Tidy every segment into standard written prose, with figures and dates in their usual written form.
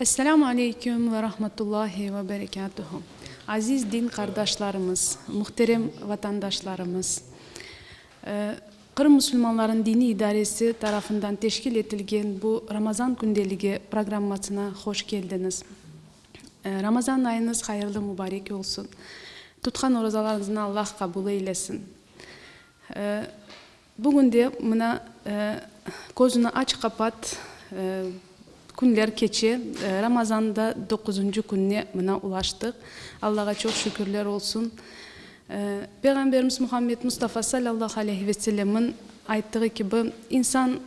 Esselamu aleyküm ve rahmetullahi ve berekatuhu. Aziz din qardaşlarımız, muhterem vatandaşlarımız! Qırım musulmanlarınıñ diniy idaresi tarafından teşkil etilgen bu Ramazan kündeligi programmasına hoş keldiñiz. Ramazan ayıñız hayırlı mubarek olsun. Tutqan orazalarıñıznı Allah qabul eylesin. Bugün de mına közüni aç-qapat künler keçe, Ramazanda doquzıncı kününe mına ulaştıq. Allağa çoq şükürler olsun. Peyğamberimiz Muhammed Mustafa salâllahu aleyhi ve sellemniñ ayttığı kibi, insan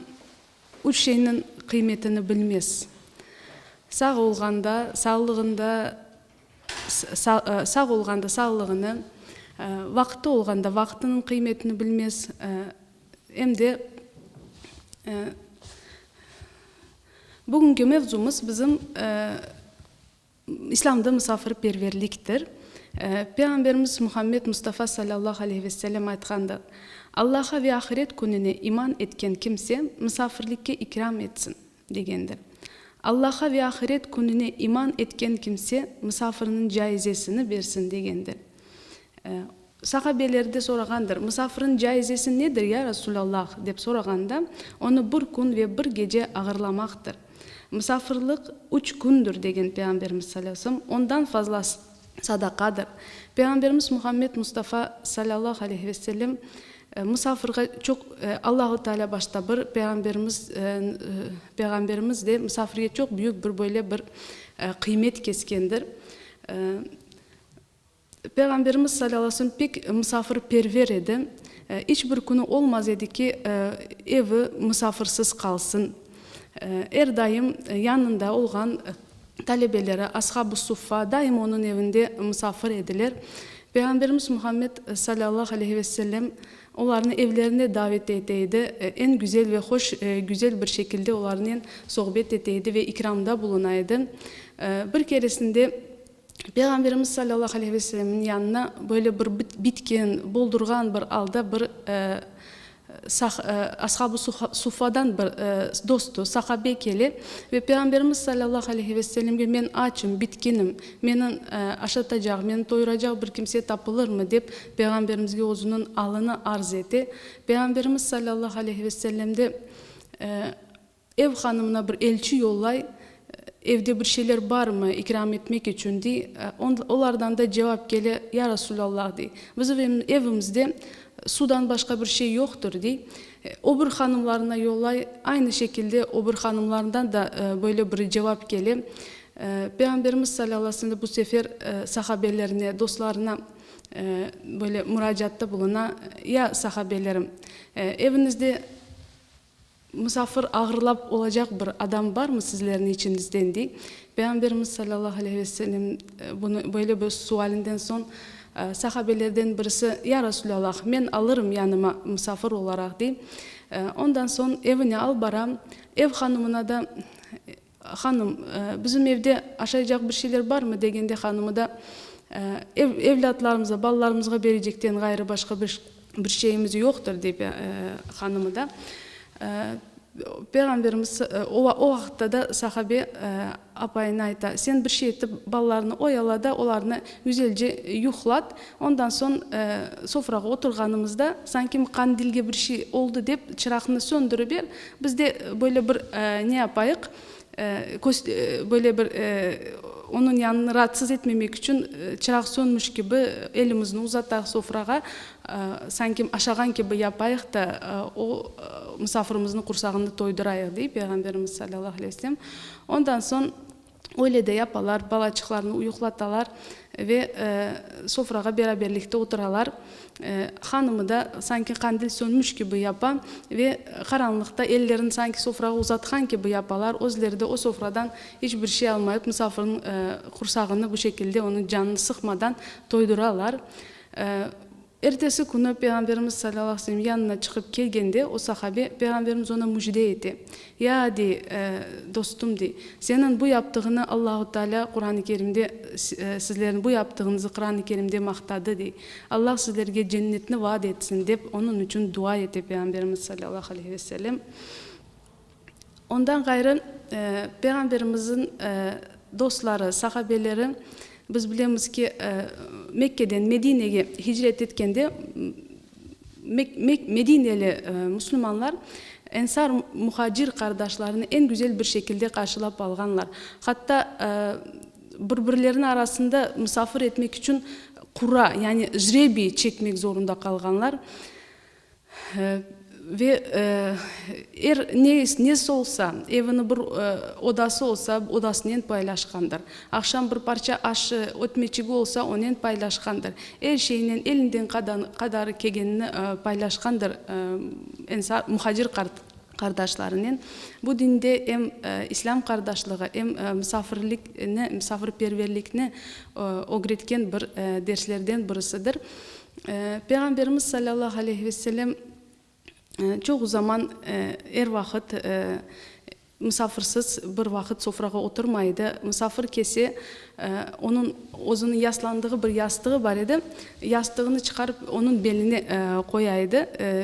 üç şeyniñ qıymetini bilmez, sağ olğanda, sağlığında, Sağ olğanda sağlığını, vaqtı olğanda vaqtınıñ qıymetini bilmez, em de bugünki mevzumız bizim İslâmda musafirperverliktir. Peyğamberimiz Muhammed Mustafa salâllahu aleyhi ve sellem aytqandır, Allaha ve ahiret kününe iman etken kimse musafirlikke ikram etsin. Degendir. Allaha ve ahiret kününe iman etken kimse musafirniñ caizesini bersin, degendir. Sahabeler de sorağandır, Musafirniñ caizesi nedir, ya Rasulallah? dep sorağanda, Onı bir kün ve bir gece ağırlamaqtır. Musafirlik üç kündür, degen Peyğamberimiz salâllahu aleyhi ve sellem, ondan fazlası sadaqadır. Peyğamberimiz Muhammed Mustafa salâllahu aleyhi ve sellem musafirge çoq Allahu Teala başta bir Peyğamberimiz Peyğamberimiz de musafirge çoq büyük bir böyle bir qıymet keskendir. Peyğamberimiz salâllahu aleyhi ve sellem pek musafirperver edi. İç bir künü olmaz edi ki, evi musafirsiz qalsın. Er daim yanında olğan Talebeleri, Ashab-ı Suffa, daim onıñ evinde musafir ediler. Peyğamberimiz Muhammed, salâllahu aleyhi ve sellem, olarnı evlerine davet ete edi, eñ güzel ve hoş, güzel bir şekilde olarnen sohbet ete edi ve ikramda buluna edi. Bir keresinde Peyğamberimiz, salâllahu aleyhi ve sellemniñ yanına böyle bir bitken, boldurğan bir alda bir Ashab-ı Suffadan bir dostu, sahabe kele ve Peyğamberimiz salâllahu aleyhi ve sellemge men açım, bitkinim, meni aşatacaq, meni toyuracaq bir kimse tapılırmı? dep Peyğamberimizge özüniñ alını arz ete. Peyğamberimiz salâllahu aleyhi ve sellem de Ev hanımına bir elçi yollay, Evde bir şeyler barmı, ikram etmek içün, dey. Olardan da cevap kele, Ya Resulallah, dey, bizim evimizde sudan başqa bir şey yoqtır, dey. O bir hanımlarına yollay, aynı şekilde o bir hanımlarından da böyle bir cevap kele. Peyğamberimiz salâllahu aleyhi ve sellem bu sefer sahabelerine, dostlarına böyle muracaatta buluna, Ya sahabelerim, evinizde Musafir ağırlap olacaq bir adam barmı sizlerniñ içiñizden? dey. Peyğamberimiz salâllahu aleyhi ve sellem bunı böyle bir sualinden soñ sahabelerden birisi, Ya Resulâllah, men alırım yanıma musafir olaraq, dey. Ondan soñ evine alıp bara. Ev hanımına da, Hanım, bizim evde aşaycaq bir şeyler barmı? degende hanımı da, Ev, evlâtlarımıza, balalarımızğa berecekten ğayrı başqa bir bir şeyimiz yoqtır, dey hanımı da. Peyğamberimiz o o vaqıtta da sahabe apayına ayta, Sen bir şey etip balalarnı oyala da, olarnı güzelce yuqlat, ondan soñ sofrağa oturğanımızda, sanki qandilge bir şey oldı dep, çıraqnı söndürüber, Biz de böyle bir ne yapayıq, böyle bir onıñ yanını raatsız etmemek içün çıraq sönmüş kibi elimizni uzatayıq sofrağa, sanki aşağan kibi yapayıq da, o musafirimizni qursağını toydurayıq, dey Peyğamberimiz salâllahu aleyhi ve sellem. Ondan soñ Öyle de yapalar, balaçıqlarnı uyuqlatalar ve sofrağa beraberlikte oturalar. Hanımı da sanki qandil sönmüş kibi yapa ve qaranlıqta ellerini sanki sofrağa uzatqan kibi yapalar. Özleri de o sofradan iç bir şey almayıp, musafirniñ qursağını bu şekilde, onıñ canını sıqmadan toyduralar. Ertesi künü Peyğamberimiz salâllahu aleyhi ve sellem yanına çıqıp kelgende, o sahabe, Peyğamberimiz ona müjde ete, Ya, dey, dostum, dey, seniñ bu yaptığını Allahu Teala Quran-ı Kerimde, sizlerniñ bu yaptığıñızı Quran-ı Kerimde maqtadı, dey. Allah sizlerge cennetni vaad etsin, dep, onıñ içün dua ete Peyğamberimiz salâllahu aleyhi ve sellem. Ondan ğayrı, Peyğamberimizniñ dostları, sahabeleri, biz bilemiz ki, Mekkeden Medinege hicret etkende, Medineli musulmanlar ensar, muhacir qardaşlarını eñ güzel bir şekilde qarşılap alğanlar. Hatta bir-birleriniñ arasında musafir etmek içün qura, yani jrebiy çekmek zorunda qalğanlar. Ve er nesi olsa, evini bir odası olsa, odasınen paylaşqandır. Aqşam bir parça aşı, ötmeçigi olsa, onen paylaşqandır. Er şeynen elinden qadarı kelgenini paylaşqandır ensar, muhacir qardaşlarınen. Bu dinde em İslâm qardaşlığı, em musafirlikni, musafirperverlikni ögretken bir derslerden birisidir. Peyğamberimiz salâllahu aleyhi ve sellem çoğu zaman, er vaqıt musafirsiz bir vaqıt sofrağa oturmay edi. Musafir kelse, onıñ özüniñ yaslandığı bir yastığı bar edi, yastığını çıqarıp onıñ beline qoya edi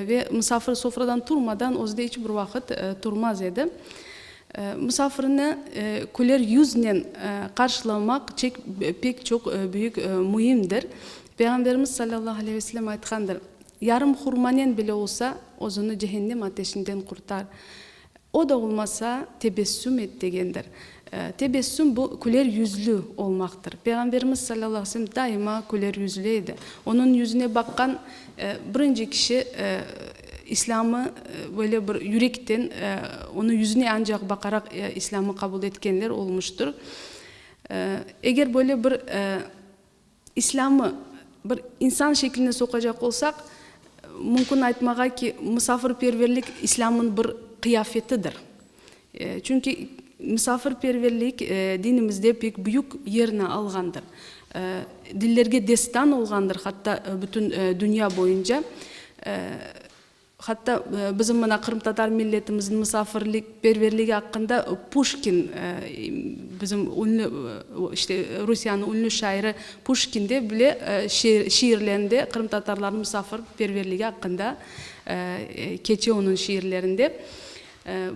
ve musafir sofradan turmadan özü de iç bir vaqıt turmaz edi. Musafirni küler yüznen qarşılamaq pek çoq büyük müimdir. Peyğamberimiz salâllahu aleyhi ve sellem aytqandır, Yarım hurmanen bile olsa, özüni cehennem ateşinden qurtar. O da olmasa, tebessüm et degendir. Tebessüm, bu, küler yüzlü olmaqtır. Peyğamberimiz salâllahu aleyhi ve sellem daima küler yüzlü edi. Onıñ yüzüne baqqan birinci kişi İslâmı böyle bir yürekten, onıñ yüzüne ancaq baqaraq İslâmı qabul etkenler olmuştır. Eger böyle bir İslâmı bir insan şekline soqacaq olsaq, mümkün aytmağa ki, musafirperverlik İslâmnıñ bir qıyafetidir. Çünki musafirperverlik dinimizde pek büyük yerni alğandır. Dillerge destan olğandır, hatta bütün dünya boyunca. Hatta bizim mına qırımtatar milletimizniñ musafirlikperverligi aqqında Puşkin, bizim ünlü, işte, Rusiyanıñ ünlü şairi Puşkin de bile şiirlerinde qırımtatarlarnıñ musafirperverligi aqqında keçe onıñ şiirlerinde.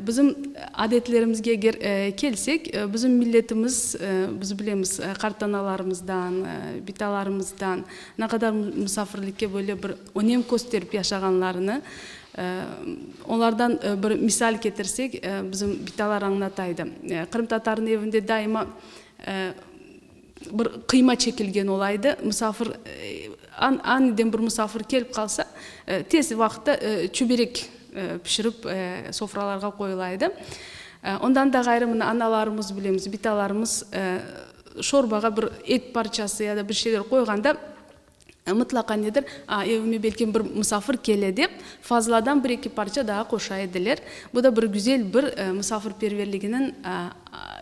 Bizim adetlerimizge eger kelsek, bizim milletimiz, biz bilemiz, qartanalarımızdan, bitalarımızdan ne qadar musafirlikke böyle bir önem kösterip yaşağanlarını, olardan bir misal ketirsek, bizim bitalar añlata edi. Qırımtatarnıñ evinde daima bir qıyma çekilgen ola edi. Musafir, aniden bir musafir kelip qalsa, tez vaqıtta çüberek pişirip sofralarğa qoyula edi. Ondan da ğayrı, mına, analarımız bilemiz, bitalarımız şorbağa bir et parçası ya da bir şeyler qoyğanda, Mıtlaqa nedir, a, evime belki bir musafir kele dep, fazladan bir-eki parça daa qoşa ediler. Bu da bir güzel bir musafirperverliginiñ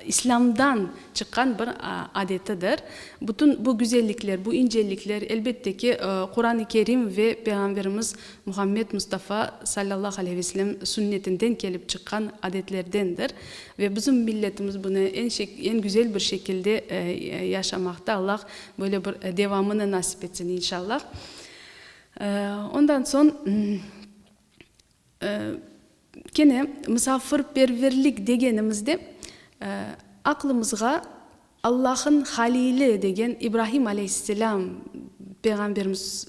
İslâmdan çıqqan bir adetidir. Bütün bu güzellikler, bu incelikler, elbette ki, Quran-ı Kerim ve Peyğamberimiz Muhammed Mustafa, salâllahu aleyhi ve sellem, sünnetinden kelip çıqqan adetlerdendir. Ve bizim milletimiz bunı eñ eñ güzel bir şekilde yaşamaqta. Allah böyle bir devamını nasip etsin, inşallah. Ondan soñ kene musafirperverlik degenimizde aqlımızğa Allah'ın Halili degen İbrahim aleyhisselam peyğamberimiz,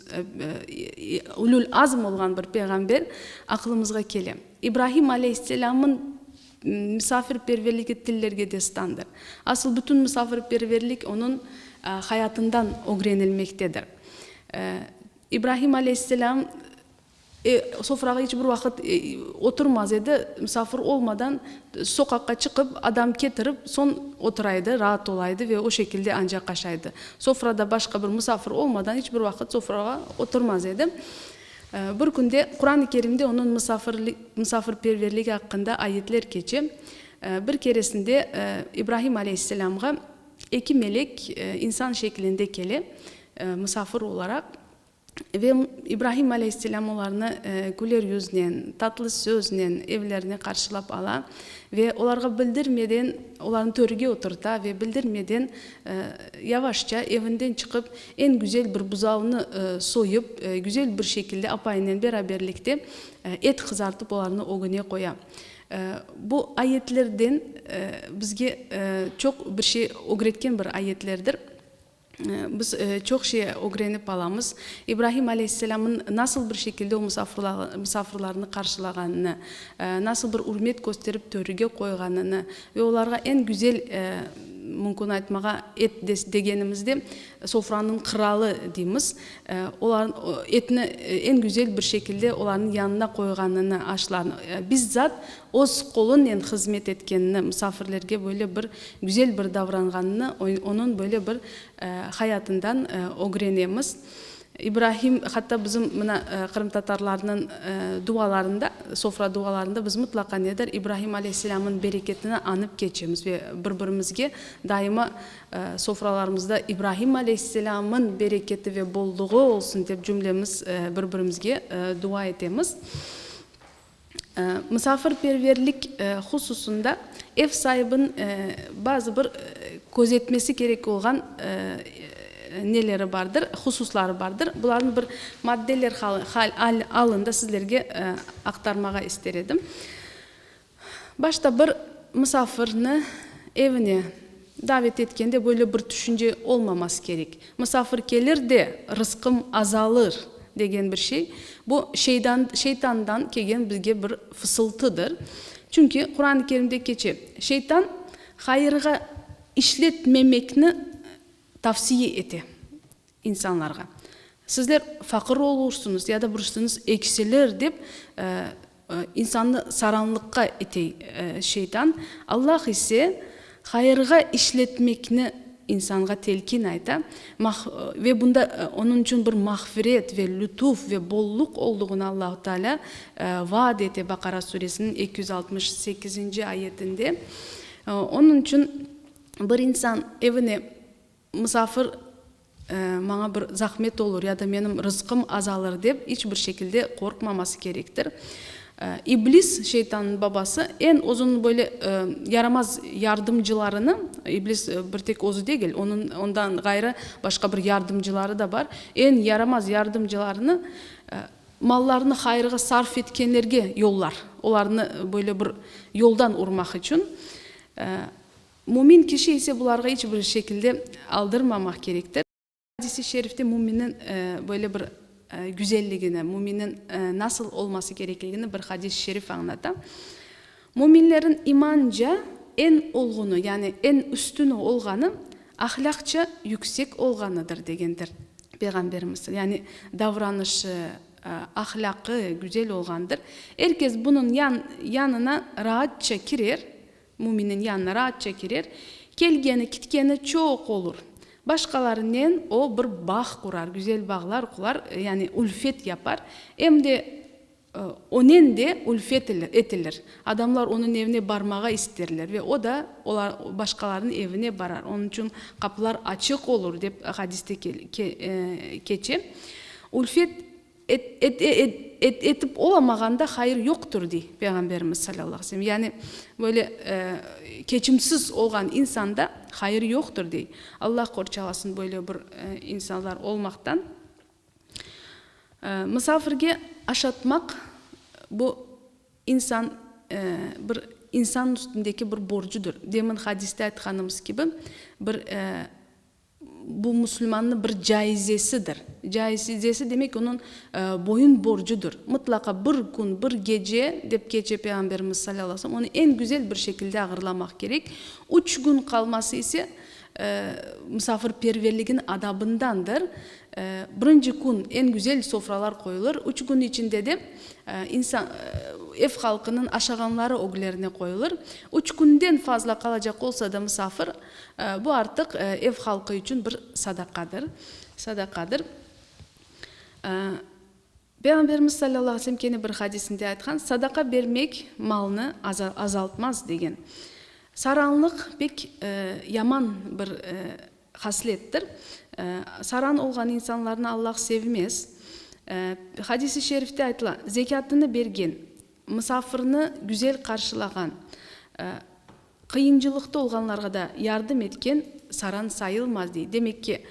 ulul azm olğan bir peyğamber aqlımızğa kele. İbrahim aleyhisselam'ın misafirperverligi tillerge destandır. Asıl bütün misafirperverlik onıñ hayatından ögrenilmektedir. İbrahim aleyhisselam Sofrağa iç bir vaqıt oturmaz edi, musafir olmadan soqaqqa çıqıp, adam ketirip, soñ otura edi, raat ola edi ve o şekilde ancaq aşay edi. Sofrada başqa bir musafir olmadan iç bir vaqıt sofrağa oturmaz edi. Bir künde Quran-ı Kerimde onıñ musafirperverligi aqqında ayetler keçe. Bir keresinde İbrahim aleyhisselâmğa eki melek insan şeklinde kele, musafir olaraq. Ve İbrahim aleyhisselâm olarnı güler yüznen, tatlı söznen evlerine qarşılap ala ve olarğa bildirmeden, olarnı törge oturta ve bildirmeden yavaşça evinden çıqıp, eñ güzel bir buzavnı soyıp, güzel bir şekilde apayınen beraberlikte et qızartıp olarnı ögüne qoya. Bu ayetlerden bizge çoq bir şey ögretken bir ayetlerdir. Biz çoq şey ögrenip alamız. İbrahim aleyhisselâmnıñ nasıl bir şekilde o musafirlarnı qarşılağanını, nasıl bir ürmet kösterip törüge qoyğanını ve olarğa eñ güzel, mümkün aytmağa, et degenimizde, sofranıñ qıralı deymiz, olar etni eñ güzel bir şekilde olarnıñ yanına qoyğanını, aşlarnı, bizzat öz qolunen hızmet etkenini, musafirlerge böyle bir güzel bir davranğanını onıñ böyle bir hayatından ögrenemiz. İbrahim, hatta bizim mına qırımtatarlarnıñ dualarında, sofra dualarında biz mıtlaqa nedir, İbrahim aleyhisselâmnıñ bereketini añıp keçemiz ve bir-birimizge daima sofralarımızda İbrahim aleyhisselâmnıñ bereketi ve bolluğı olsun dep cümlemiz bir-birimizge dua etemiz. Musafirperverlik hususında ev saibiniñ bazı bir közetmesi kerek olğan neleri bardır, hususları bardır. Bularnı bir maddeler alında sizlerge aqtarmağa ister edim. Başta bir musafirni evine davet etkende böyle bir tüşünce olmaması kerek. Musafir kelir de, rızqım azalır degen bir şey, bu şeydan, şeytandan kelgen bizge bir fısıltıdır. Çünki Quran-ı Kerimde keçe, şeytan hayırğa işletmemekni tavsiye ete insanlarğa. Sizler faqır olursıñız ya da birisiñiz eksilir dep insannı saranlıqqa itey şeytan. Allah ise hayırğa işletmekni insanğa telkin ayta ve bunda onıñ içün bir mağfiret ve lütuf ve bolluq olduğını Allahu Teala vaad ete Baqara suresiniñ 268-nci ayetinde. Onıñ içün bir insan evine Musafir maña bir zahmet olur ya da menim rızqım azalır dep iç bir şekilde qorqmaması kerektir. İblis, şeytannıñ babası, eñ özüniñ böyle yaramaz yardımcılarını, İblis bir tek özü degil, onıñ ondan ğayrı başqa bir yardımcıları da bar, eñ yaramaz yardımcılarını mallarını hayırğa sarf etkenlerge yollar, olarnı böyle bir yoldan urmaq içün. Mümin kişi ise bularğa iç bir şekilde aldırmamaq kerektir. Hadis-i şerifte müminniñ böyle bir güzelligini, müminniñ nasıl olması kerekligini bir hadis-i şerif añlata. Müminlerin imanca eñ olğunı, yani eñ üstüni olğanı, ahlâqça yüksek olğanıdır, degendir Peyğamberimiz. Yani davranışı, ahlâqı güzel olğandır. Er kes bunıñ yanına raatça kirer, Müminniñ yanına raatça kirer, kelgeni, kitkeni çoq olur. Başqalarınen o bir bağ qurar, güzel bağlar qurar, yani ülfet yapar. Em de onen de ülfet etilir. Adamlar onıñ evine barmağa isterler ve o da olar, başqalarınıñ evine barar. Onıñ içün qapılar açıq olur, dep hadiste keçe. Ülfet Etip olamağanda hayır yoqtır, dey Peyğamberimiz salâllahu aleyhi ve sellem. Yani, böyle keçimsiz olğan insanda hayır yoqtır, dey. Allah qorçalasın böyle bir insanlar olmaqtan. Musafirge aşatmaq, bu insan, bir insan üstündeki bir borcudır. Demin hadiste aytqanımız kibi, bir Bu musulmannıñ bir caizesidir. Caizesi demek, onıñ boyun borcudır. Mıtlaqa bir kün, bir gece, dep keçe Peyğamberimiz salâllahu aleyhi ve sellem, onı eñ güzel bir şekilde ağırlamaq kerek. Üç kün qalması ise musafirperverliginiñ adabındandır. Birinci kün eñ güzel sofralar qoyulır. Üç kün içinde de insan, ev halqınıñ aşağanları öglerine qoyulır. Üç künden fazla qalacaq olsa da musafir, Bu artıq ev halqı içün bir sadaqadır. Sadaqadır. Peyğamberimiz salâllahu aleyhi ve sellem kene bir hadisinde aytqan, Sadaqa bermek malnı azaltmaz, degen. Saranlıq pek yaman bir haslettir. Saran olğan insanlarnı Allah sevmez. Hadis-i şerifte aytıla, Zekâtını bergen, musafirni güzel qarşılağan, Qıyıncılıqta olğanlarğa da yardım etken saran sayılmaz, dey. Demek ki,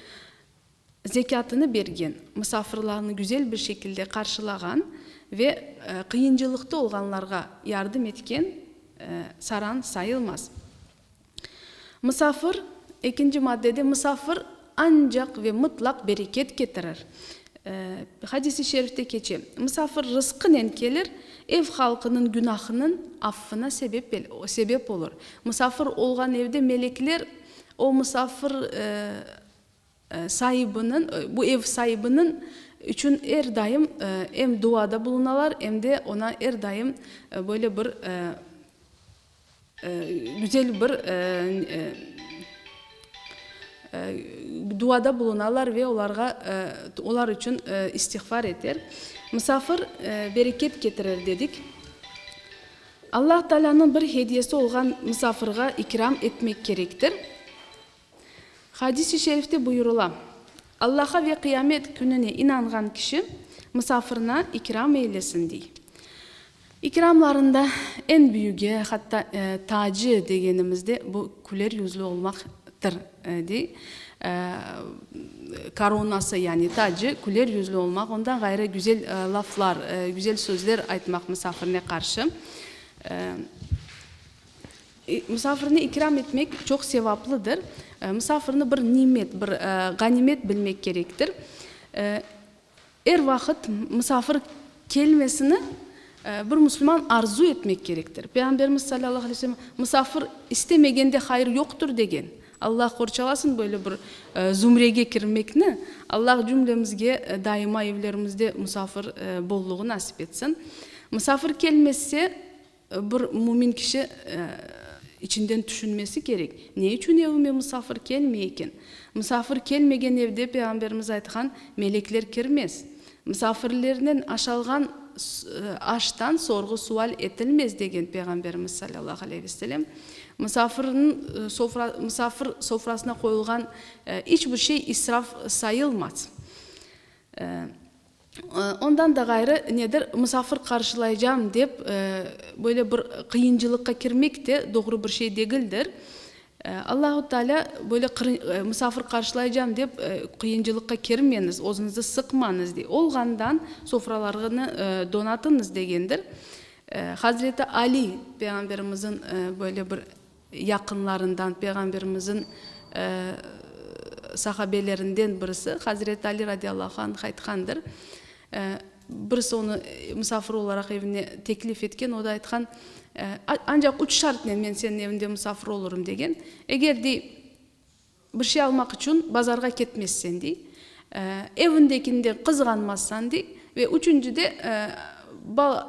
zekâtını bergen, musafirlarnı güzel bir şekilde qarşılağan ve qıyıncılıqta olğanlarğa yardım etken. saran sayılmaz. Musafir, ekinci maddede, musafir ancaq ve mıtlaq bereket ketirir. Hadis-i şerifte keçe, Musafir rızqınen kelir, ev halqınıñ günahınıñ affına sebep sebep olur. Musafir olğan evde melekler o musafir saibiniñ, bu ev saibiniñ içün er daim em duada bulunalar, em de oña er daim böyle bir güzel bir duada bulunalar ve olarğa, olar içün istiğfar eter. Musafir bereket ketirir dedik. Allah Taalânıñ bir hediyesi olğan musafirğa ikram etmek kerektir. Hadis-i şerifte buyurıla, Allaha ve qıyamet kününe inanğan kişi musafirına ikram eylesin, dey. İkramlarında eñ büyügi, hatta tacı degenimizde bu küler yüzlü olmaqtır, dey. Koronası, yani tacı, küler yüzlü olmaq, ondan ğayrı güzel laflar, güzel sözler aytmaq musafirine qarşı. Musafirni ikram etmek çoq sevaplıdır. Musafirni bir nimet, bir ğanimet bilmek kerektir. Er vaqıt musafir kelmesini bir musulman arzu etmek kerektir. Peyğamberimiz salâllahu aleyhi ve sellem, Musafir istemegende hayır yoqtur degen. Allah qorçalasın böyle bir zümrege kirmekni. Allah cümlemizge daima evlerimizde musafir bolluğı nasip etsin. Musafir kelmese, Bir mümin kişi içinden tüşünmesi kerek, Ne içün evime musafir kelmey eken? Musafir kelmegen evde, Peyğamberimiz aytqan, melekler kirmez. Musafirlernen aşalğan aştan sorğu-sual etilmez, degen Peyğamberimiz salâllahu aleyhi ve sellem. Musafirniñ sofra, musafir sofrasına qoyulğan iç bir şey israf sayılmaz. Ondan da ğayrı, nedir, musafir qarşılaycam dep, böyle bir qıyıncılıqqa kirmek de doğru bir şey degildir. Allahu Teala böyle musafir qarşılaycam dep qıyıncılıqqa kirmeñiz, özüñizni sıqmañız dey. Olğandan sofralarını donatıñız degendir. Hazreti Ali Peyğamberimizniñ böyle bir yaqınlarından, Peyğamberimizniñ sahabelerinden birisi, Hazreti Ali radiyallahu anh aytqandır, birisi onı musafir olaraq evine teklif etken, o da aytqan, ancaq üç şartnen men seniñ eviñde musafir olurım degen, eger, dey, Bir şey almaq içün bazarğa ketmezsen, dey, evindekinden qızğanmazsan, dey, ve üçünci de,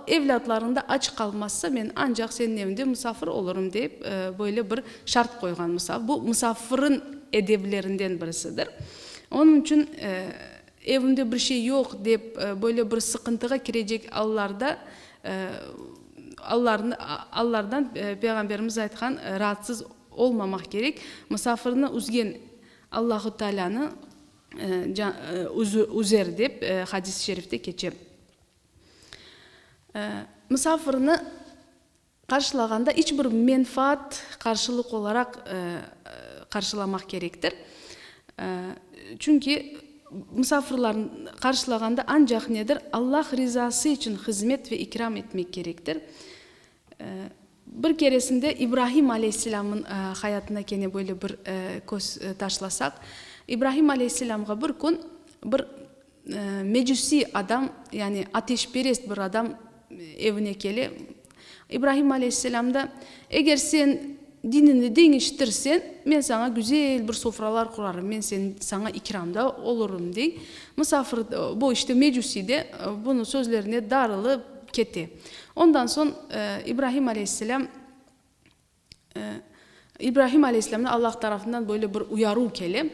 evlâtlarıñ da aç qalmazsa, men ancaq seniñ evinde musafir olurım, dep, böyle bir şart qoyğan musafir. Bu musafirniñ edeblerinden birisidir. Onıñ içün evimde bir şey yoq, dep, böyle bir sıqıntığa kirecek allarda, allardan Peyğamberimiz aytqan, raatsız Olmamaq kerek. Musafirni üzgen Allahu Taalânı üzer dep hadis-i şerifte keçe. Musafirni qarşılağanda iç bir menfaat qarşılıq olaraq qarşılamaq kerektir. Çünki musafirlarnı qarşılağanda ancaq nedir? Allah rizası içün hızmet ve ikram etmek kerektir. Bir keresinde İbrahim aleyhisselâmnıñ hayatına kene böyle bir köz taşlasaq, İbrahim aleyhisselâmğa bir kün bir mecüsiy adam, yani ateşperest bir adam evine kele. İbrahim aleyhisselâm da, Eger sen diniñni deñiştirseñ, men saña güzel bir sofralar qurarım, men sen saña ikramda olurım, dey. Musafir, bu işte mecüsiy de bunıñ sözlerine darılıp kete. Ondan soñ İbrahim aleyhisselâm İbrahim aleyhisselâmna Allah tarafından böyle bir uyaruv kele,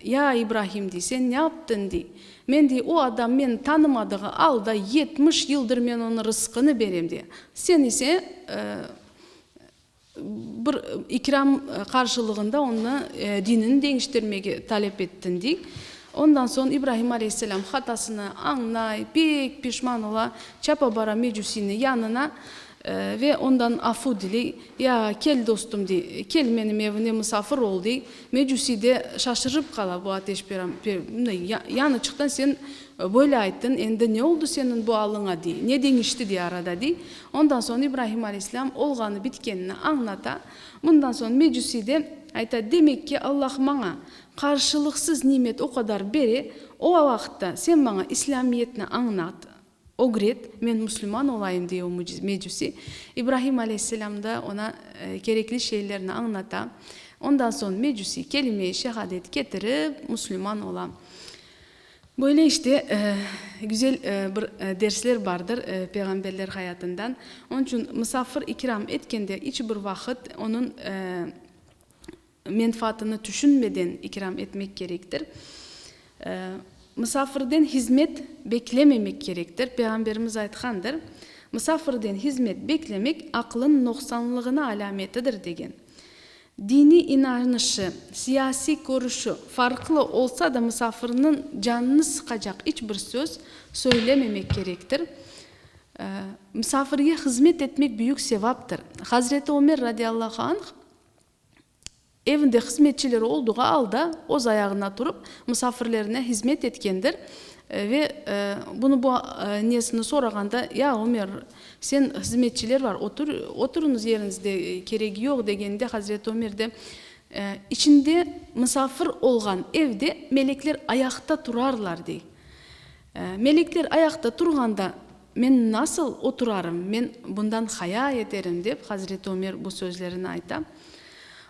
Ya İbrahim, dey, sen ne yaptıñ, dey, men, dey, o adam meni tanımadığı alda 70 yıldır men onıñ rızqını berem, dey, sen ise bir ikram qarşılığında onı dinini deñiştirmege talep ettiñ, dey. Ondan soñ İbrahim aleyhisselâm hatasını añlay, pek pişman ola, çapa bara mecusiyniñ yanına. Ve ondan afu diley, Ya, kel, dostum, dey, kel menim evine musafir ol, dey. Mecusiy de şaşırıp qala bu ateş yañıçıqtan sen böyle ayttıñ, endi ne oldı seniñ bu alıña, dey, ne deñişti, dey, arada, dey. Ondan soñ İbrahim aleyhisselâm olğanı bitkenini añlata. Bundan soñ Mecusiy de ayta, Demek ki, Allah maña qarşılıqsız nimet o qadar bere, o vaqıtta sen maña İslâmiyetni añlat, ögret, men müslüman olayım, dey o Mecusiy. İbrahim aleyhisselâm da oña kerekli şeylerni añlata. Ondan soñ Mecusiy kelime-i şehadet ketirip, müslüman ola. Böyle işte, güzel bir dersler bardır peyğamberler hayatından. Onıñ içün musafir ikram etkende iç bir vaqıt onıñ menfaatını tüşünmeden ikram etmek kerektir. Musafirden hizmet beklememek kerektir. Peyğamberimiz aytqandır, Musafirden hizmet beklemek aqlın noqsanlığına alâmetidir degen. Diniy inanışı, siyasiy körüşi farqlı olsa da musafirniñ canını sıqacaq iç bir söz söylememek kerektir. Musafirge hızmet etmek büyük sevaptır. Hazreti Ömer radiyallahu anh evinde hızmetçileri olduğu alda öz ayağına turıp musafirlerine hizmet etkendir. Ve bunı bu nesini sorağanda, Ya Ömer, sen hızmetçiler bar, otur, oturıñız yeriñizde, keregi yoq, degende, Hazreti Ömer de, İçinde musafir olğan evde melekler ayaqta turarlar, dey. Melekler ayaqta turğanda men nasıl oturarım, men bundan haya eterim, dep Hazreti Ömer bu sözlerini ayta.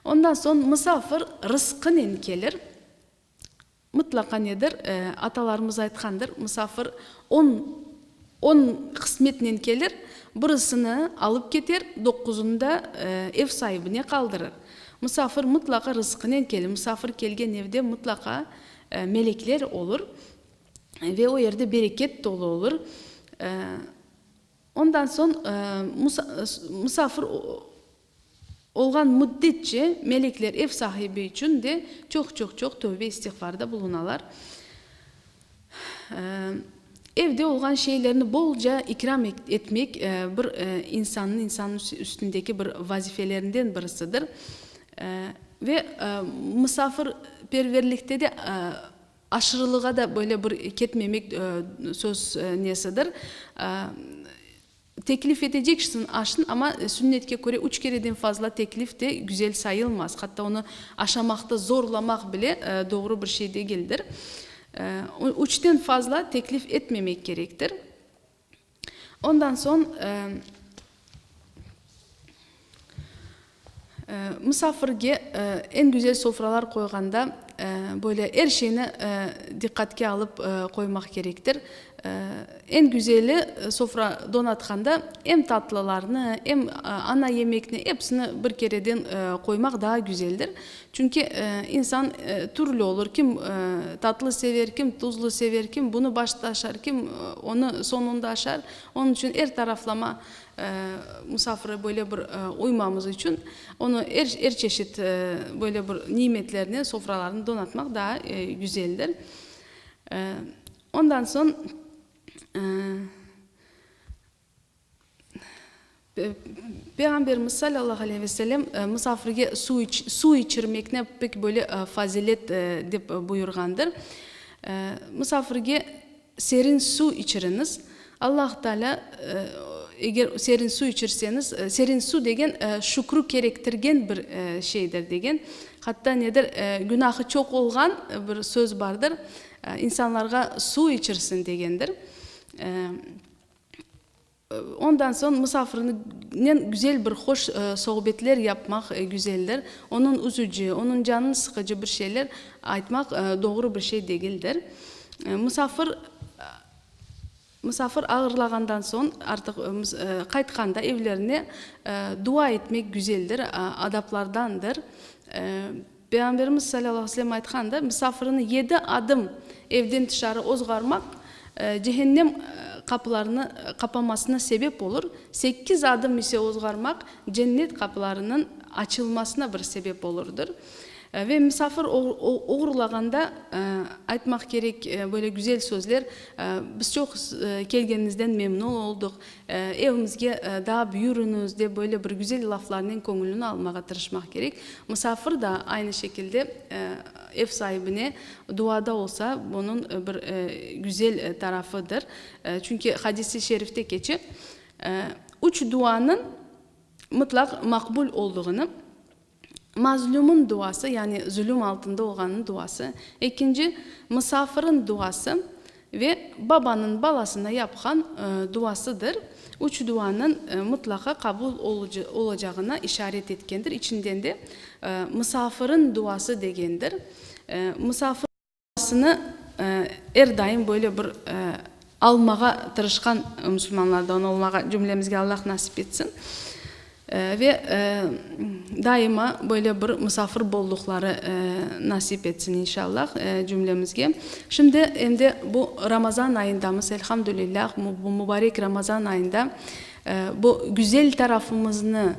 Ondan soñ musafir rızqınen kelir. Mıtlaqa nedir, atalarımız aytqandır, musafir on, on qısmetnen kelir, birisini alıp keter, doquzını da ev saibine qaldırır. Musafir mıtlaqa rızqınen kelir, musafir kelgen evde mıtlaqa melekler olur ve o yerde bereket tolu olur. Ondan soñ musafir olğan müddetçe melekler ev sahibi içün de çoq-çoq-çoq tövbe-istiğfarda bulunalar. Evde olğan şeylerni bolca ikram etmek bir insannıñ insannıñ üstündeki bir vazifelerinden birisidir. Ve musafirperverlikte de aşırılığa da böyle bir ketmemek söz nesidir. Teklif eteceksiñ aşnı, amma sünnetke köre üç kereden fazla teklif de güzel sayılmaz. Hatta onı aşamaqta zorlamaq bile doğru bir şey degildir. Üçten fazla teklif etmemek kerektir. Ondan soñ Musafirge eñ güzel sofralar qoyğanda, böyle er şeyni diqqatke alıp qoymaq kerektir. Eñ güzeli sofra donatqanda em tatlılarnı, em ana yemekni, episini bir kereden qoymaq daa güzeldir. Çünki insan türlü olur, kim tatlı sever, kim tuzlu sever, kim bunı başta aşar, kim onı soñunda aşar. Onıñ içün er taraflama Musafire böyle bir uymamız içün onı er er çeşit böyle bir nimetlernen sofralarnı donatmaq daa güzeldir. Ondan soñ Peyğamberimiz salâllahu aleyhi ve sellem musafirge suv suv içirmekni pek böyle fazilet dep buyurğandır. Musafirge Serin suv içiriñiz. Allah Taalâ, eger serin suv içirseñiz, serin suv degen şükrü kerektirgen bir şeydir degen. Hatta nedir, günahı çoq olğan bir söz bardır, insanlarğa suv içirsin degendir. Ondan soñ musafirnen güzel bir hoş sohbetler yapmaq güzeldir. Onıñ üzüci, onıñ canını sıqıcı bir şeyler aytmaq doğru bir şey degildir. Musafir musafir ağırlağandan soñ, artıq qaytqanda evlerine dua etmek güzeldir, adaplardandır. Peyğamberimiz salâllahu aleyhi ve sellem aytqan da, Misafirini yedi adım evden tışarı ozğarmaq, cehennem qapılarını qapamasına sebep olur, sekiz adım ise ozğarmaq, cennet qapılarınıñ açılmasına bir sebep olurdır. Ve misafir oğurlağanda aytmaq kerek böyle güzel sözler, Biz çoq kelgeniñizden memnun olduq, evimizge daa buyurıñız, dep böyle bir güzel laflarnen köñlüni almağa tırışmaq kerek. Misafir da aynı şekilde ev saibine duada olsa, bunıñ bir güzel tarafıdır. Çünki hadis-i şerifte keçe, üç duanıñ mıtlaq maqbul olduğını, Mazlümın duası, yani zulüm altında olğannıñ duası, ekinci, mısafırıñ duası ve babanıñ balasına yapqan duasıdır. Üç duanıñ mıtlaqa qabul olacağına işaret etkendir. İçinden de mısafırıñ duası degendir. Mısafır. Duasını er daim böyle bir almağa tırışqan musulmanlardan olmağa cümlemizge Allah nasip etsin. Ve daima böyle bir musafir bolluqları nasip etsin inşallah cümlemizge. Şimdi endi bu Ramazan ayındamız, elhamdülillah, bu mubarek Ramazan ayında bu güzel tarafımıznı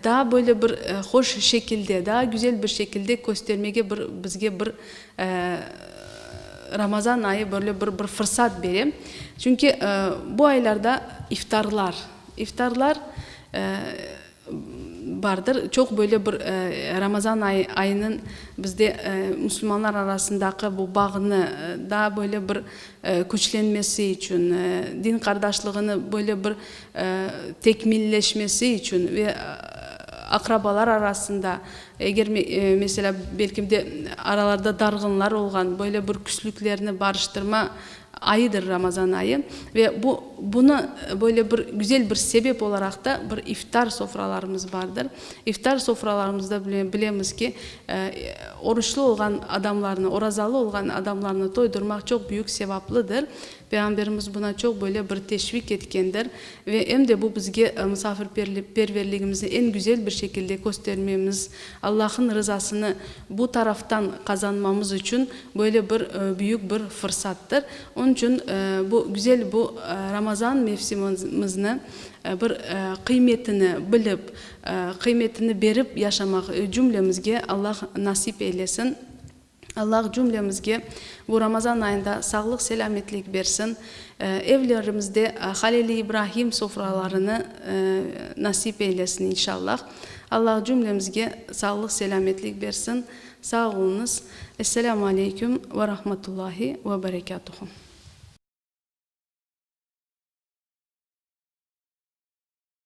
Daa böyle bir hoş şekilde, daa güzel bir şekilde köstermege bir bizge bir Ramazan ayı böyle bir bir fırsat bere. Çünki bu aylarda iftarlar, iftarlar bardır. Çoq böyle bir Ramazan ayı ayınıñ bizde musulmanlar arasındaki bu bağnı daa böyle bir küçlenmesi içün, din qardaşlığını böyle bir tekmilleşmesi içün ve aqrabalar arasında, eger, meselâ, belki de aralarda darğınlar olğan, böyle bir küslüklerni barıştırma ayıdır Ramazan ayı. Ve bu, bunı böyle bir güzel bir sebep olaraq da bir iftar sofralarımız bardır. İftar sofralarımızda bilemiz ki, oruçlı olğan adamlarnı, orazalı olğan adamlarnı toydurmaq çoq büyük sevaplıdır. Peyğamberimiz buna çoq böyle bir teşvik etkendir ve em de bu bizge misafirperverligimizni eñ güzel bir şekilde köstermemiz, Allah'ın rızasını bu taraftan qazanmamız içün böyle bir büyük bir fırsattır. Onıñ içün bu güzel bu Ramazan mevsimimizni bir qıymetini bilip, qıymetini berip yaşamaq cümlemizge Allah nasip eylesin. Allah cümlemizge bu Ramazan ayında sağlıq-selâmetlik bersin, evlerimizde Halil-i İbrahim sofralarını nasip eylesin inşallah. Allah cümlemizge sağlıq-selâmetlik bersin. Sağ oluñız. Esselâmu aleyküm ve rahmetullahi ve berekâtuhu.